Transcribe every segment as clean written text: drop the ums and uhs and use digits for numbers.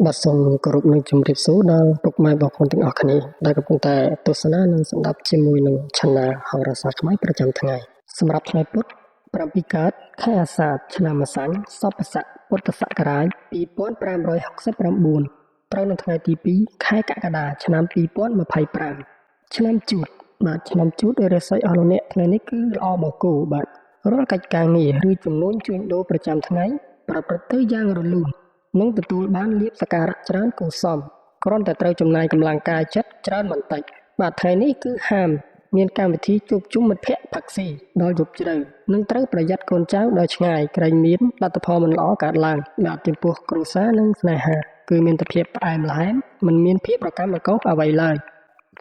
បាទសូមគោរពនឹងជម្រាបសួរដល់ពុកម៉ែបងប្អូនទាំងអស់គ្នាដែលកំពុងតែទស្សនានិងស្ដាប់ជាមួយនឹង Channel ហោរាសាស្ត្រខ្មែរប្រចាំថ្ងៃសម្រាប់ថ្ងៃពុធ7កើតខែអាសាឍឆ្នាំម្សាញ់សពស័កពុទ្ធសករាជ2569ត្រូវនៅថ្ងៃទី2ខែកក្កដាឆ្នាំ2025ឆ្នាំជូតបាទឆ្នាំជូតរាសីអស់លោកអ្នកថ្ងៃនេះគឺល្អបង្គោលបាទរាល់កិច្ចការងារឬចំនួនជួញដូរប្រចាំថ្ងៃប្រព្រឹត្តទៅយ៉ាងរលូននិងទទួលបានលាភសក្ការៈច្រើនគួរសមគ្រាន់តែត្រូវចំណាយកម្លាំងកាយចិត្តច្រើនបន្តិចបាទថ្ងៃនេះគឺហាមមានកម្មវិធីជួបជុំមិត្តភ័ក្តិផឹកស៊ីដល់យប់ជ្រៅនិងត្រូវប្រយ័ត្នកូនចៅដោយឆ្ងាយក្រែងមានលទ្ធផលមិនល្អកើតឡើងបាទចំពោះគ្រួសារនិងស្នេហាគឺមានតែភាពផ្អែមល្ហែមមិនមានភាពប្រកម្មប្រកបអ្វីឡើយ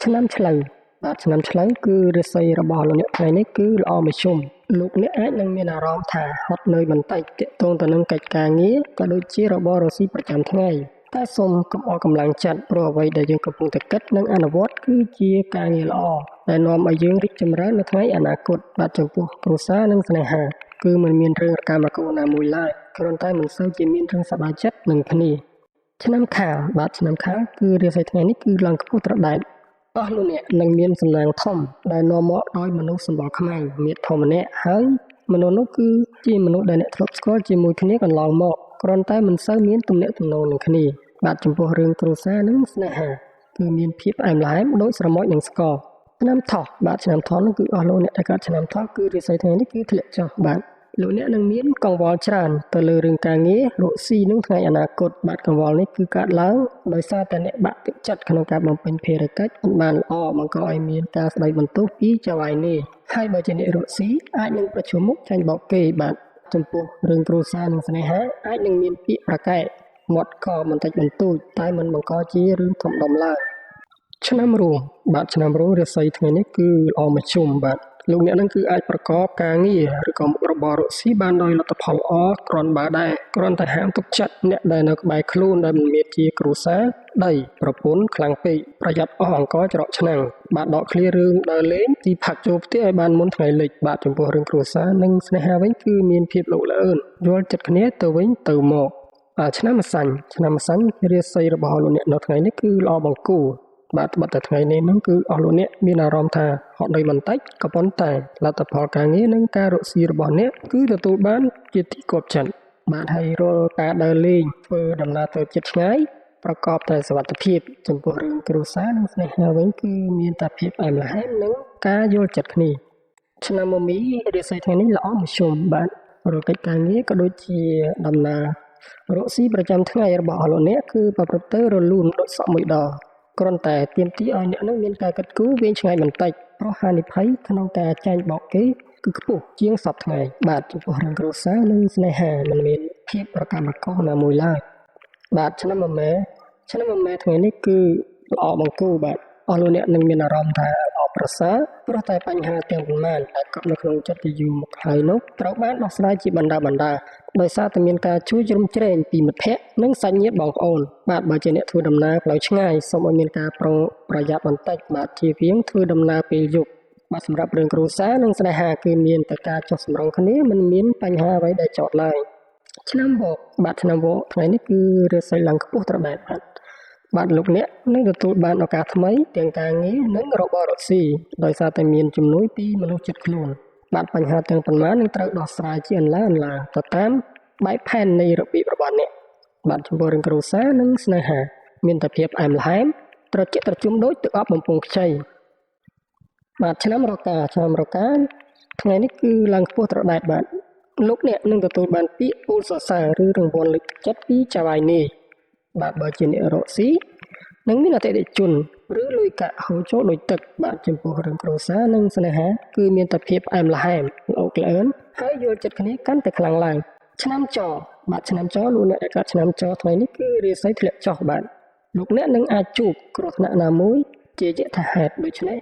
ឆ្នាំឆ្លូវបាទឆ្នាំឆ្លូវគឺរាសីរបស់លោកអ្នកថ្ងៃនេះគឺល្អមធ្យមលោកអ្នកអាចនឹងមានអារម្មណ៍ថាហត់នឿយបន្តិចទាក់ទងទៅនឹងកិច្ចការងារក៏ដូចជារបររកស៊ីប្រចាំថ្ងៃតែសូមកុំអស់កម្លាំងចិត្តព្រោះអ្វីដែលយើងកំពុងតែគិតនិងអនុវត្តគឺជាការងារល្អដែលនាំឲ្យយើងរីកចម្រើននៅថ្ងៃអនាគតបាទចំពោះគ្រួសារនិងស្នេហាគឺមិនមានរឿងរកម្មរកូណាមួយឡើយគ្រាន់តែមិនសូវជាមានរឿងសប្បាយចិត្តនឹងគ្នាឆ្នាំខាលបាទឆ្នាំខាលគឺរាសីថ្ងៃនេះគឺឡើងខ្ពស់ត្រដែតអស់លោកអ្នកនឹងមានសំណាងធំដែលនាំមកដោយមនុស្សសម្បល់ខ្មៅមាត្រធំម្នាក់ហើយមនុស្សនោះគឺជាមនុស្សដែលអ្នកធ្លាប់ស្គាល់ជាមួយគ្នាកន្លងមកគ្រាន់តែមិនសូវមានទំនាក់ទំនងនឹងគ្នាបាទចំពោះរឿងគ្រួសារនិងស្នេហាគឺមានភាពផ្អែមល្ហែមដូចស្រមោចនឹងស្ករឆ្នាំថោះបាទឆ្នាំថោះនោះគឺអស់លោកអ្នកដែលកើតឆ្នាំថោះគឺរាសីថ្ងៃនេះគឺធ្លាក់ចុះបាទលោកអ្នកនឹងមានកង្វល់ច្រើនទៅលើរឿងការងាររកស៊ីនឹងថ្ងៃអនាគតបាទកង្វល់នេះគឺកើតឡើងដោយសារតែអ្នកបាក់ទឹកចិត្តក្នុងការបំពេញភារកិច្ចមិនបានល្អបង្កឲ្យមានការស្ដីបន្ទោសពីចៅហ្វាយនេះហើយបើជាអ្នករកស៊ីអាចនឹងប្រឈមមុខចាញ់បោកគេបាទចំពោះរឿងគ្រួសារនិងស្នេហាអាចនឹងមានពាក្យប្រកែកមាត់កបន្តិចបន្តួចតែមិនបង្កជារឿងធំដុំឡើយឆ្នាំរោងបាទឆ្នាំរោងរាសីថ្ងៃនេះគឺល្អមធ្យមបាទលោកអ្នកនឹងគឺអាចប្រកបការងារឬក៏មុខរបររកស៊ីបានដោយលទ្ធផលល្អគ្រាន់បើដែរគ្រាន់តែហាមទុកចិត្តអ្នកដែលនៅក្បែរខ្លួនដែលមិនមានជាគ្រួសារដីប្រពន្ធខ្លាំងពេកប្រយ័ត្នអស់អង្គច្រកឆ្នាំងបាទដកឃ្លារឿងដើរលេងទីផឹកចូលផ្ទះឲ្យបានមុនថ្ងៃលិចបាទចំពោះរឿងគ្រួសារនិងស្នេហាវិញគឺមានភាពលោកល្អឿនយល់ចិត្តគ្នាទៅវិញទៅមកឆ្នាំម្សាញ់ឆ្នាំម្សាញ់រាសីរបស់លោកអ្នកនៅថ្ងៃនេះគឺល្អបង្គោលបាទត្បិតតែថ្ងៃនេះនោះគឺអស់លោកអ្នកមានអារម្មណ៍ថាហត់នឿយបន្តិចក៏ប៉ុន្តែលទ្ធផលការងារនិងការរកស៊ីរបស់អ្នកគឺទទួលបានជាទីគាប់ចិត្តបាទហើយរាល់ការដើរលេងធ្វើដំណើរទៅជិតឆ្ងាយប្រកបតែសុវត្ថិភាពចំពោះរឿងគ្រួសារនិងស្នេហាវិញគឺមានតែភាពផ្អែមល្ហែមនិងការយល់ចិត្តគ្នាឆ្នាំមមីរាសីថ្ងៃនេះល្អមធ្យមបាទរាល់កិច្ចការងារក៏ដូចជាដំណើររកស៊ីប្រចាំថ្ងៃរបស់អស់លោកអ្នកគឺប្រព្រឹត្តទៅរលូនដូចសក់មួយដងគ្រាន់តែទាមទារឲ្យអ្នកនឹងមានការគិតគូរវែងឆ្ងាយបន្តិចព្រោះហានិភ័យក្នុងការចាញ់បោកគេគឺខ្ពស់ជាងសព្វថ្ងៃបាទចំពោះរឿងគ្រួសារនិងស្នេហាមិនមានភាពប្រកម្មរកុសណាមួយឡើយបាទឆ្នាំមមែឆ្នាំមមែថ្ងៃនេះគឺល្អបង្គោលបាទអស់លោកអ្នកនឹងមានអារម្មណ៍ថាល្អប្រសើរព្រោះតែបញ្ហាទាំងប៉ុន្មានដែលកប់នៅក្នុងចិត្តជាយូរមកហើយនោះត្រូវបានដោះស្រាយជាបណ្ដាបណ្ដាដោយសារតែមានការជួយជ្រោមជ្រែងពីមិត្តភ័ក្តិនិងសាច់ញាតិបងប្អូនបាទបើជាអ្នកធ្វើដំណើរផ្លូវឆ្ងាយសូមឲ្យមានការប្រុងប្រយ័ត្នបន្តិចបាទជៀសវាងធ្វើដំណើរពេលយប់បាទសម្រាប់រឿងគ្រួសារនិងស្នេហាគឺមានតែការចុះសម្រុងគ្នាមិនមានបញ្ហាអ្វីដែលចោទឡើយឆ្នាំវកបាទឆ្នាំវកថ្ងៃនេះគឺរាសីឡើងខ្ពស់ត្រដែតបាទបាទលោកអ្នកនឹងទទួលបានឱកាសថ្មីទាំងការងារនិងរបររកស៊ីដោយសារតែមានជំនួយពីមនុស្សជិតខ្លួនបាទបញ្ហាទាំងប៉ុន្មាននឹងត្រូវដោះស្រាយជាអន្លាអន្លាទៅតាមបែបផែននៃរបៀបរបស់អ្នកបាទចំពោះរឿងគ្រួសារនិងស្នេហាមានតែភាពផ្អែមល្ហែមត្រជាក់ត្រជុំដូចទឹកអប់បំពង់ខ្ចីបាទឆ្នាំរកាឆ្នាំរកាថ្ងៃនេះគឺឡើងខ្ពស់ត្រដែតបាទលោកអ្នកនឹងទទួលបានពាក្យពោលសរសើរឬរង្វាន់លើកទឹកចិត្តពីចៅហ្វាយនាយបាទបើជាអ្នករកស៊ីនឹងមានអតិថិជនឬលុយកាក់ហូរចូលដូចទឹកបាទចំពោះរឿងគ្រួសារនិងស្នេហាគឺមានតែភាពផ្អែមល្ហែមល្អកល្អឿនហើយយល់ចិត្តគ្នាកាន់តែខ្លាំងឡើងឆ្នាំចបាទឆ្នាំចលោកអ្នកដែលកើតឆ្នាំចថ្ងៃនេះគឺរាសីធ្លាក់ចុះបាទលោកអ្នកនឹងអាចជួបគ្រោះថ្នាក់ណាមួយជាយថាហេតុដូច្នេះ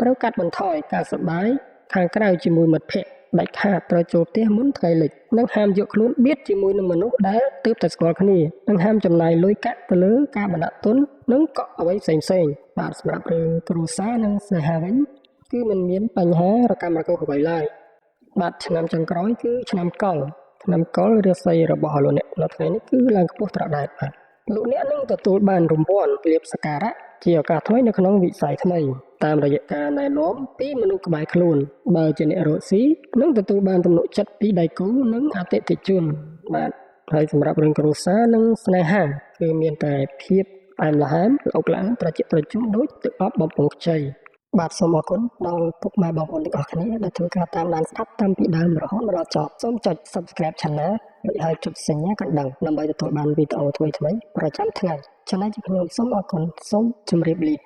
ត្រូវកាត់បន្ថយការសប្បាយខាងក្រៅជាមួយមិត្តភ័ក្តិដាច់ខាតត្រូវចូលផ្ទះមុនថ្ងៃលិចនិងហាមយកខ្លួនបៀតជាមួយនឹងមនុស្សដែលទើបតែស្គាល់គ្នានិងហាមចំណាយលុយកាក់ទៅលើការបណ្ដាក់ទុននិងកក់អ្វីផ្សេងៗបាទសម្រាប់រឿងគ្រួសារនិងស្នេហាវិញគឺមិនមានបញ្ហារកម្មរកុសអ្វីឡើយបាទឆ្នាំចុងក្រោយគឺឆ្នាំកុលឆ្នាំកុលរាសីរបស់លោកអ្នកនៅថ្ងៃនេះគឺឡើងខ្ពស់ត្រដែតបាទ លោកអ្នកនឹងទទួលបានរង្វាន់លាភសក្ការៈជាឱកាសថ្មីនៅក្នុងវិស័យថ្មីតាមរយៈការណែនាំពីមនុស្សក្បែរខ្លួនបើជាអ្នករកស៊ីនឹងទទួលបានទំនុកចិត្តពីដៃគូនិងអតិថិជនបាទហើយសម្រាប់រឿងគ្រួសារនិងស្នេហាគឺមានតែភាពផ្អែមល្ហែមល្អុកល្អឿនត្រជាក់ត្រជុំដូចទឹកអប់បំពង់ខ្ចីបាទសូមអរគុណដល់ពុកម៉ែបងប្អូនទាំងអស់គ្នាដែលធ្វើការតាមដានស្ដាប់តាំងពីដើមរហូតមកដល់ចប់សូមចុច Subscribe Channel រួចហើយចុចសញ្ញាកណ្ដឹងដើម្បីទទួលបានវីដេអូថ្មីៗប្រចាំថ្ងៃចំណែកជាខ្ញុំសូមអរគុណសូមជម្រាបលា។